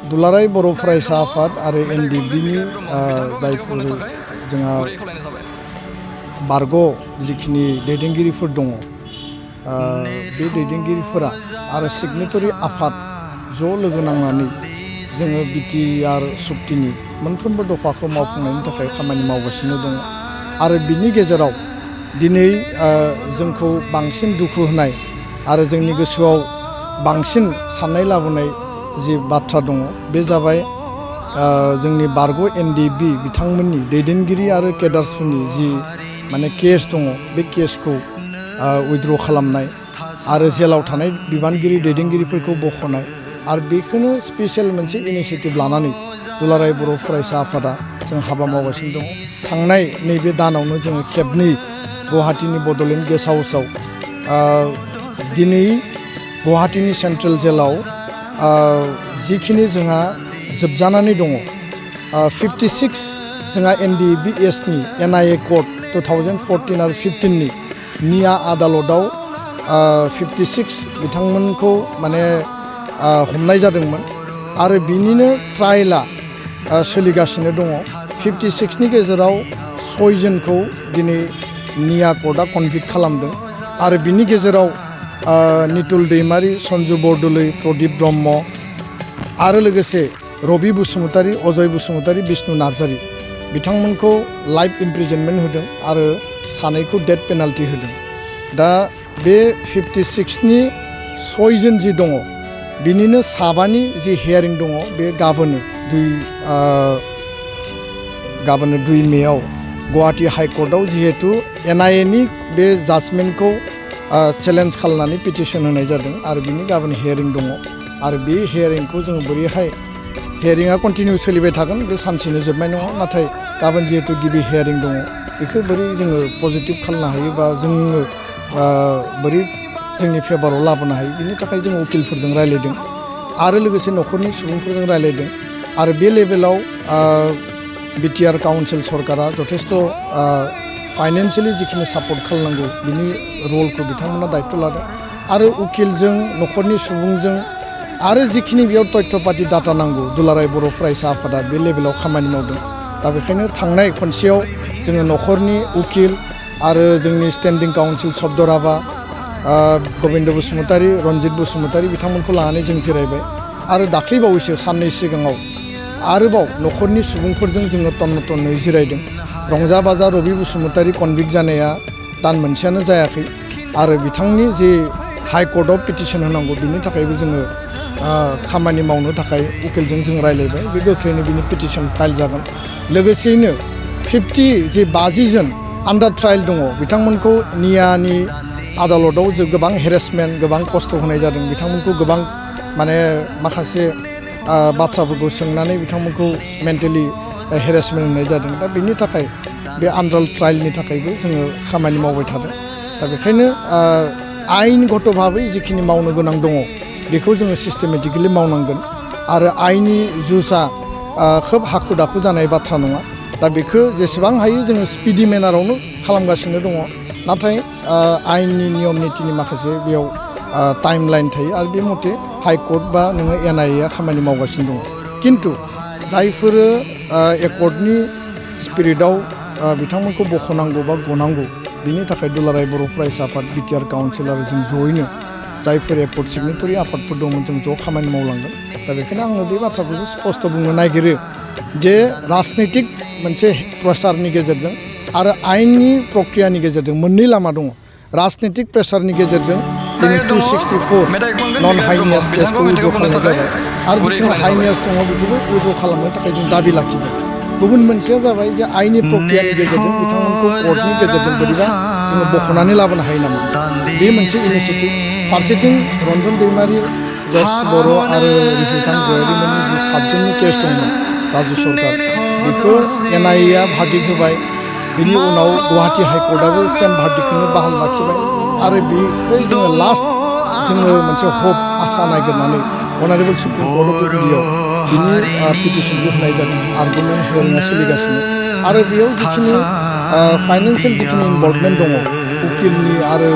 दुलाराय बर' फरायसा आफाद आरो एनडिबिनि जायफोर जोंहा बारग' जिखिनि दैदेनगिरिफोर दङ बे दैदेनगिरिफोरा आरो सिगनेटरि आफाद ज' लोगो नांनानै जोङो बिटिआर सुक्तिनि मोनफ्रोमबो दफाखौ मावफुंनायनि थाखाय खामानि मावगासिनो दङ आरो बिनि गेजेराव दिनै जोंखौ बांसिन दुखु होनाय आरो जोंनि गोसोआव बांसिन साननाय लाबोनाय जि बाथ्रा दङ बे जाबाय जोंनि बारग' एनडिबि बिथांमोननि दैदेनगिरि आरो केडार्सफोरनि जि माने केस दङ बे केसखौ उइथड्र खालामनाय आरो जेलाव थानाय बिबानगिरि दैदेनगिरिफोरखौ बख'नाय आरो बेखौनो स्पेसियेल मोनसे इनिशिएटिभ लानानै दुलाराय बर' फरायसा आफादा जों हाबा मावगासिनो दङ। थांनाय नैबे दानावनो जोङो खेबनै गुवाहाटीनि बड'लेण्ड गेस्ट हाउसाव दिनै गुवाहाटीनि सेन्ट्रेल जेलाव जिखिनि जोंहा जोबजानानै दङ 56 जोंहा एनडिबिएसनि एनआइए कड 2014 आरो 15नि निया आदालतआव 56 बिथांमोनखौ माने हमनाय जादोंमोन आरो बिनिनो ट्रायला सोलिगासिनो दङ। 56नि गेजेराव 6 जनखौ दिनै निया कर्टआ कनभिक्ट खालामदों आरो बिनि गेजेराव नितुल दैमारि, सन्जु बरदलै, प्रदीप ब्रह्म आरो लोगोसे रबि बसुमतारी, अजय बसुमतारी, बिष्णु नार्जारी बिथांमोनखौ लाइफ इमप्रिजनमेन्ट होदों आरो सानैखौ डेथ पेनाल्टि होदों। दा बे 56नि 6 जन जि दङ बिनिनो साबानि जि हियारिं दङ बे गाबोनो 2 मेआव गुवाहाटी हाइकर्टआव जिहेतु एनआइएनि बे जाजमेन्टखौ चेलेन्ज खालामनानै पिटिसन होनाय जादों आरो बिनि गाबोन हियारिं दङ आरो बे हियारिंखौ जोङो बोरैहाय हियारिंआ कन्टिनिउ सोलिबाय थागोन बे सानसेनो जोबनाय नङा नाथाय गाबोन जिहेतु गिबि हियारिं दङ बेखौ बोरै जोङो पजिटिभ खालामनो हायो बा जोङो बोरै जोंनि फेभाराव लाबोनो हायो बिनि थाखाय जों उकिलफोरजों रायलायदों आरो लोगोसे न'खरनि सुबुंफोरजों रायलायदों आरो बे लेभेलाव बिटिआर काउन्सिल सरकारा जथेस्थ' फाइनेन्सियेलि जिखिनि सापर्ट खालामनांगौ बिनि रलखौ बिथांमोना दायथ' लादों आरो उकिलजों न'खरनि सुबुंजों आरो जिखिनि बेयाव तथ्य पाति डाटा नांगौ दुलाराय बर' फरायसा आफादा बे लेभेलाव खामानि मावदों। दा बेखायनो थांनाय खनसेयाव जोङो न'खरनि उकिल आरो जोंनि स्टेन्डिं काउन्सिल सब्दराबा गबिन्द बसुमतारी, रन्जित बसुमतारी बिथांमोनखौ लानानै जों जिरायबाय आरो दाख्लैबावैसो साननै सिगाङाव आरोबाव न'खरनि सुबुंफोरजों जोङो तन्न'तन्न'यै जिरायदों। रंजा बाजा रबि बसुमतारी कनभिक्ट जानाया दान मोनसेयानो जायाखै आरो बिथांनि जे हाइकर्टआव पिटिसन होनांगौ बिनि थाखायबो जोङो खामानि मावनो थाखाय उकिलजों जों रायलायबाय बे गोख्रैनो बिनि पिटिसन फाइल जागोन। लोगोसेयैनो 50 जन आन्डार ट्रायल दङ बिथांमोनखौ नियानि आदालतआव जों गोबां हेरेसमेन्ट गोबां खस्थ' होनाय जादों बिथांमोनखौ गोबां माने माखासे बाथ्राफोरखौ सोंनानै बिथांमोनखौ मेन्टेलि हेरेसमेन्ट होनाय जादों। दा बेनि थाखाय बे आन्डार ट्रायलनि थाखायबो जोङो खामानि मावबाय थादों। दा बेखायनो आयेनगत भाबै जिखिनि मावनो गोनां दङ बेखौ जोङो सिस्टेमेटिकेलि मावनांगोन आरो आयेननि जुजा खोब हाखु दाखु जानाय बाथ्रा नङा। दा बेखौ जेसेबां हायो जोङो स्पिडि मेनारावनो खालामगासिनो दङ नाथाय आयेननि नियम नितिनि माखासे बेयाव टाइम लाइन थायो आरो बे मथे हाइकर्ट बा नोङो एनआइएआ खामानि मावगासिनो दङ। खिन्थु जायफोरो एकर्टनि स्पिरिटआव बिथांमोनखौ बख'नांगौ बा गनांगौ बिनि थाखाय दुलाराय बर' फरायसा आफाद बिटिआर काउन्सिल आरो जों जयैनो जायफोर एकर्ट सिगनेटरि आफादफोर दंमोन जों ज' खामानि मावलांगोन। दा बेखायनो आङो बे बाथ्राखौसो स्पस्ट बुंनो नागिरो जे राजनितिक मोनसे प्रेसारनि गेजेरजों आरो आयेननि प्रक्रियानि गेजेरजों मोननै लामा दङ। राजनितिक प्रेसारनि गेजेरजों दिनै 264 नन हाइनियास केसखौ उइथड्र खालामनाय जाबाय आरो जिखुनु हाइनियास दङ बेखौबो उइथड्र खालामनो थाखाय जों दाबि लाखिदों। गुबुन मोनसेया जाबाय जे आयेननि प्रक्रियानि गेजेरजों बिथांमोनखौ कर्टनि गेजेरजों बोरैबा जोङो बख'नानै लाबोनो हायो नामा बे मोनसे इनिसिएटिभ। फारसेथिं रन्जन दैमारि, जर्ज बर' आरो रिफिकान्त गयारिमोननि जि 7 जननि केस दंमोन राजु सरकार बेखौ एनआइएआ भार्डिक्ट होबाय। बिनि उनाव गुवाहाटी हाइकर्टआबो सेम भार्डिक्टखौनो बाहाल लाखिबाय आरो बेखौ जोङो लास्ट जोङो मोनसे हप आसा नागिरनानै अनारेबल सुप्रिम कर्ट अफ इन्डियायाव बिनि पिटिसनखौ होनाय जादों। आर्गुमेन्ट हियारिंआ सोलिगासिनो आरो बेयाव जिखिनि फाइनेन्सियेल जिखिनि इनभल्भमेन्ट दङ उकिलनि आरो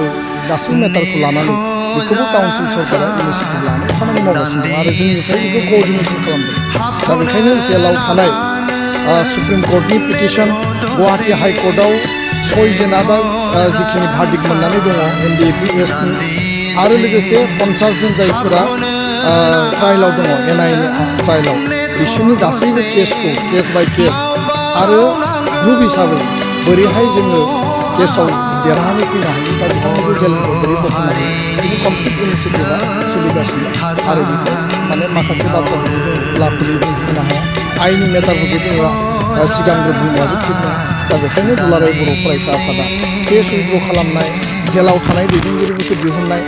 गासै मेटारखौ लानानै बेखौबो काउन्सिल सरकारा इनिसियेटिभ लानो खामानि मावगासिनो दं आरो जोंनिफ्राय बेखौ क'अर्डिनेसन खालामदों दा बेखायनो जेलाव थानाय सुप्रिम कर्टनि पिटिसन गुवाहाटि हाइकर्टआव 6 जना दा जिखिनि भार्डिक्ट मोननानै दङ NDPSनि आरो लोगोसे 50 जन जायफोरा ट्रायेलाव दङ NIA ट्रायेलाव बिसोरनि गासैबो केसखौ केस बाय केस आरो ग्रुप हिसाबै बोरैहाय जोङो केसाव देरहानानै फैनो हायो बा बिथांमोनखौ जेलनिफ्राय बोरै बोखांनो हायो बिनि कमप्लिट इनिसियेटिभा सोलिगासिनो आरो बेखौ माने माखासे बाथ्राफोरखौ जों खुला खुलि बुंफुंनो हाया आइनि मेटारफोरखौ जोङो सिगांग्रो बुंनायाबो थिग नङा दा बेखायनो दुलाराय बर' फरायसा आफादा केस उइथड्र खालामनाय जेलाव थानाय दैदेनगिरिफोरखौ दिहुननाय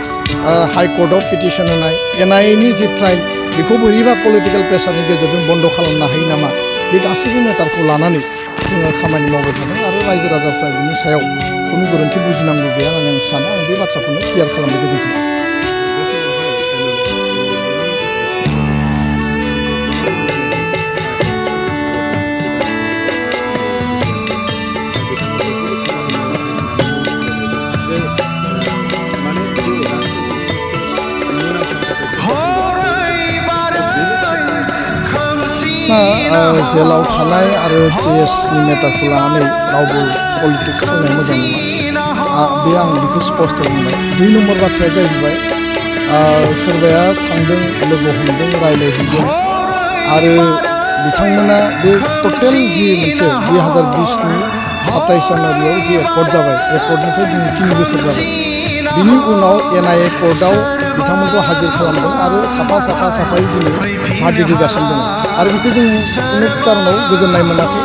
हाइकर्टआव पिटिसन होनाय NIAनि जि ट्रायल बेखौ बोरैबा पलिटिकेल प्रेसारनि गेजेरजों बन्द खालामनो हायो नामा बे गासैबो मेटारखौ लानानै जोङो खामानि मावबाय थादों आरो रायजो राजाफ्रा बिनि सायाव खुनु गोरोन्थि बुजिनांगौ गैया होननानै आं सानो आं बे बाथ्राखौनो क्लियार खालामनो गोजोन्थों जेलाव थानाय आरो केसनि मेटारखौ लानानै रावबो पलिटिक्स खालामनाया मोजां नङा बे आं बेखौ स्पष्ट बुंबाय 2 नम्बर बाथ्राया जाहैबाय सोरबाया थांदों लोगो हमदों रायज्लायहैदों आरो बिथांमोना बे टटेल जि मोनसे 2020नि 27 जानुवारियाव जि एकर्ड जाबाय एकर्डनिफ्राय दिनै 3 बोसोर जाबाय बिनि उनाव NIA कर्टआव बिथांमोनखौ हाजिर खालामदों आरो साफायै दिनै भार्डिक्ट होगासिनो दङ आरो बेखौ जों कुनु कारनाव गोजोननाय मोनाखै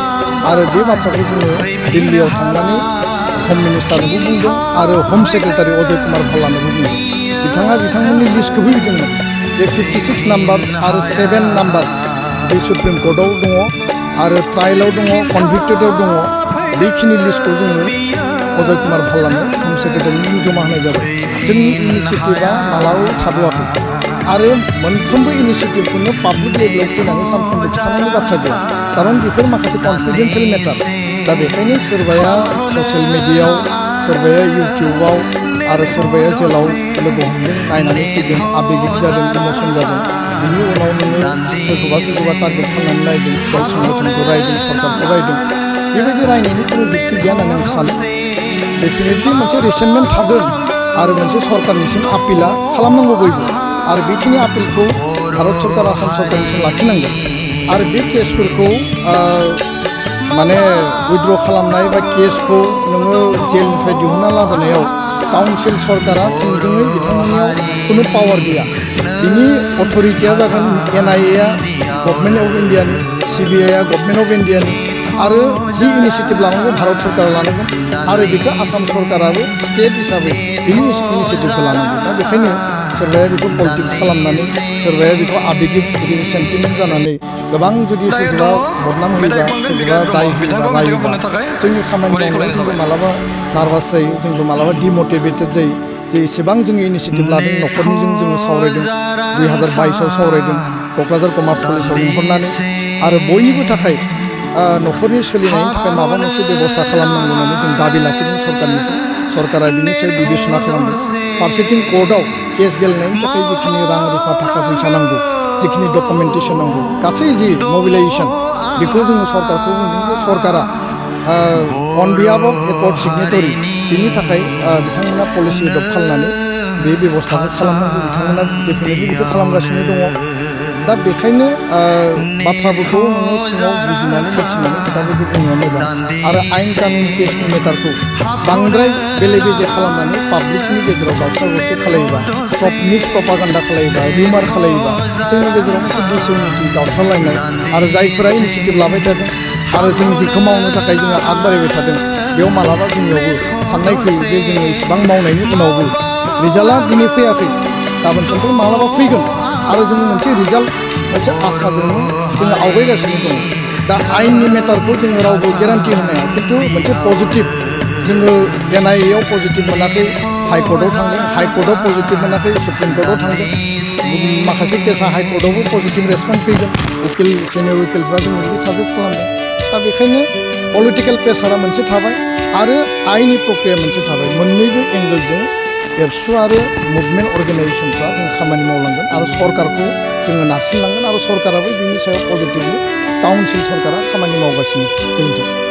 आरो बे बाथ्राखौ जोङो दिल्लीयाव थांनानै हम मिनिस्टारनोबो बुंदों आरो हम सेक्रेटारि अजय कुमार भाल्लानोबो बुंदों बिथाङा बिथांमोननि लिस्टखौबो होदोंमोन बे 56 नाम्बार्स आरो 7 नाम्बार्स जे सुप्रिम कर्टआव दङ आरो ट्रायेलाव दङ कनभिक्टेडआव दङ बेखिनि लिस्टखौ जोङो अजय कुमार भाल्लानो हम सेक्रेटारिनो जमा होनाय जाबाय जोंनि इनिसियेटिभा मालाबाबो थाद'आखै आरो मोनफ्रोमबो इनिसियेटिभखौनो पाब्लिक लेभेलाव फैनानै सानफ्रोमबो खिथानायनि बाथ्रा गैया खारन बेफोर माखासे कनफिडेन्सियेल मेटार दा बेखायनो सोरबाया ससियेल मिडियायाव सोरबाया इउटिउबाव आरो सोरबाया जेलाव लोगो हमदों नायनानै फैदों आबेगिक जादों इमसन जादों बिनि उनाव नोङो सोरखौबा टार्गेट खालामनानै नायदों दल संगठनखौ रायदों सरकारखौ रायदों बेबायदि रायनायनि कुनु जुक्ति गैया होननानै आं सानो डेफिनेटलि मोनसे रिसेन्टमेन्ट थागोन आरो मोनसे सरकारनिसिम आपिला खालामनांगौ बयबो आरो बेखिनि आपिलखौ भारत सरकार आसाम सरकारनिसिम लाखिनांगोन आरो बे केसफोरखौ माने उइथड्र खालामनाय बा केसखौ नोङो जेलनिफ्राय दिहुनना लाबोनायाव काउन्सिल सरकारा थोंजोङै बिथांमोननियाव कुनु पावार गैया बिनि अथरिटिया जागोन NIA गभर्नमेन्ट अफ इन्डियानि CBI गभर्नमेन्ट अफ इन्डियानि आरो जि इनिसियेटिभ लानांगौ भारत सरकारा लानांगोन आरो बेखौ आसाम सरकाराबो स्टेट हिसाबै बिनि इनिसियेटिभखौ लानांगौ दा बेखायनो सोरबाया बेखौ पलिटिक्स खालामनानै सोरबाया बेखौ आबेगिक सेन्टिमेन्ट जानानै गोबां जुदि सोरखौबा बदनाम होयोबा सोरखौबा दाय होयोबा रायोबा जोंनि खामानि मावनायाव जोंबो मालाबा नार्भास जायो जोंबो मालाबा डिमटिभेटेड जायो जे एसेबां जोङो इनिसियेटिभ लादों न'खरनिजों जोङो सावरायदों 2022आव सावरायदों क'क्राझार कमार्स कलेजाव लिंहरनानै आरो बयनिबो थाखाय न'खरनि सोलिनायनि थाखाय माबा मोनसे बेबस्था खालामनांगौ होननानै जों दाबि लाखिदों सरकारनिसिम सरकारा बिनि सायाव बिबेसना खालामदों फारसेथिं कर्टआव केस गेलेनायनि थाखाय जिखिनि रां रुफा थाखा फैसा नांगौ जिखिनि डकुमेन्टेसन नांगौ गासै जि मबिलाइजेसन बेखौ जोङो सरकारखौ बुंदों जे सरकारा on behalf of a court signatory बिनि थाखाय बिथांमोना पलिसि एडप्ट खालामनानै बे बेबस्थाखौ खालामनांगौ बिथांमोना डेफिनेटलि बेखौ खालामगासिनो दङ दा बेखायनो बाथ्राफोरखौ नोङो सिङाव बुजिनानै मिथिनानै खोथाफोरखौ बुंनाया मोजां आरो आयेन कानुन केसनि मेटारखौ बांद्राय बेले बेजे खालामनानै पाब्लिकनि गेजेराव दावसा दावसि खालायोबा मिस प्रपागान्डा खालायोबा रिउमार खालायोबा जोंनि गेजेराव मोनसे डिसइउनिटि दावसालायनाय आरो जायफोरा इनिसियेटिभ लाबाय थादों आरो जों जिखौ मावनो थाखाय जोङो आग बारायबाय थादों बेयाव मालाबा जोंनियावबो साननाय फैयो जे जोङो इसेबां मावनायनि उनावबो रिजाल्टआ दिनै फैयाखै गाबोन समफोर मालाबा फैगोन आरो जों मोनसे रिजाल्ट मोनसे आसाजोंनो जोङो आवगायगासिनो दङ दा आयेननि मेटारखौ जोङो रावबो गेरान्टि होनाया खिन्थु मोनसे पजिटिभ जोङो NIA आव पजिटिभ मोनाखै हाइकर्टआव थांदों हाइकर्टआव पजिटिभ मोनाखै सुप्रिम कर्टआव थांदों माखासे केसा हाइकर्टआवबो पजिटिभ रेसपन्स फैगोन उकिल सिनियर उकिलफ्रा जोंनो बिदि साजेस्ट खालामदों दा बेखायनो पलिटिकेल प्रेसारा मोनसे थाबाय आरो आयेननि प्रक्रिया मोनसे थाबाय मोननैबो एंगोलजों एबसु आरो मुभमेन्ट अर्गेनाइजेसनफ्रा जों खामानि मावलांगोन आरो सरकारखौ जोङो नारसिनलांगोन आरो सरकाराबो बिनि सायाव पजिटिभलि काउन्सिल सरकारा खामानि मावगासिनो। गोजोन्थों।